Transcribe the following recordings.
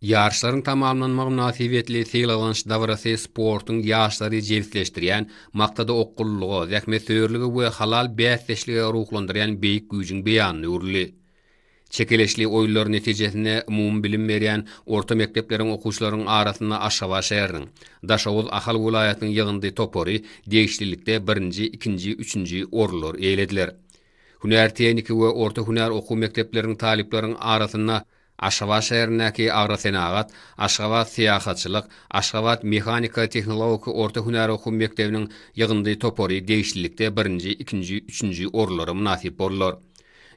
Ýaryşlaryň tamamlanmagy mynasybetli sylaglanyş dabarasy sportuň ýaşlary jebisleşdirýän, maksada okgunlylyga, zähmetsöýerlige we halal bäsdeşlige ruhlandyrýan beýik güýjüň beýanyna öwrüldi. Çekeleşli oýunlar netijesinde umumybilim berýän orta mekdepleriň okuwçylarynyň arasynda Aşgabat şäheriniň, Daşoguz, Ahal welaýatynyň ýygyndy topary degişlilikde birinji, ikinji, üçünji orunlary eýelediler. Hünär-tehniki we orta hünär okuw mekdepleriniň talyplarynyň arasynda Aşgabat şäherindäki Agrosenagat, Aşgabat syýahatçylyk, Aşgabat mehanika-tehnologik orta hünär okuw mekdebiniň ýygyndy topary degişlilikde birinji, ikinji, üçünji orunlara mynasyp boldular.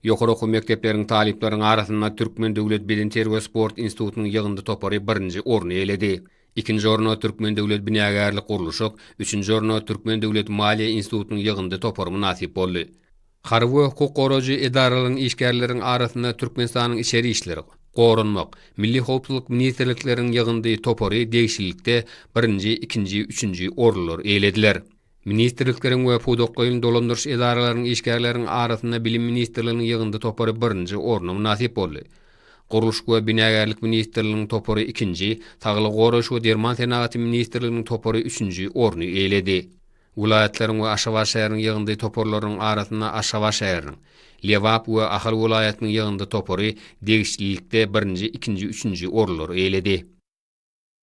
Ýokary okuw mekdepleriň talyplaryň arasynda Türkmen döwlet bedenterbiýe sport institutynyň ýygyndy topary birinji orny eýeledi. Ikinji orna Türkmen döwlet binagärlik-gurluşyk, üçünji orna Türkmen döwlet maliýe institutynyň ýygyndy topary mynasyp boldy. Harby we hukuk goraýjy edaralaryň işgärleriniň arasynda Türkmenistanyň Içeri işler, Goranmak, Milli howpsuzlyk ministrlikleriniň ýygyndy topary degişlilikde birinji, ikinji, üçünji orunlary eýelediler. Ministrlikleriň we pudaklaýyn dolandyryş edaralarynyň işgärleriniň arasynda Bilim ministrliginiň ýygyndy topary birinji orna mynasyp boldy. Gurluşyk we binagärlik ministrliginiň topary ikinji, Saglygy goraýyş we derman senagaty ministrliginiň topary üçünji orny eýeledi. Welaýatlaryň we Aşgabat şäheriniň ýygyndy toparlarynyň arasynda Aşgabat şäheriniň, Lebap we Ahal welaýatynyň ýygyndy topary degişlilikde birinji, ikinji, üçünji orunlary eýeledi.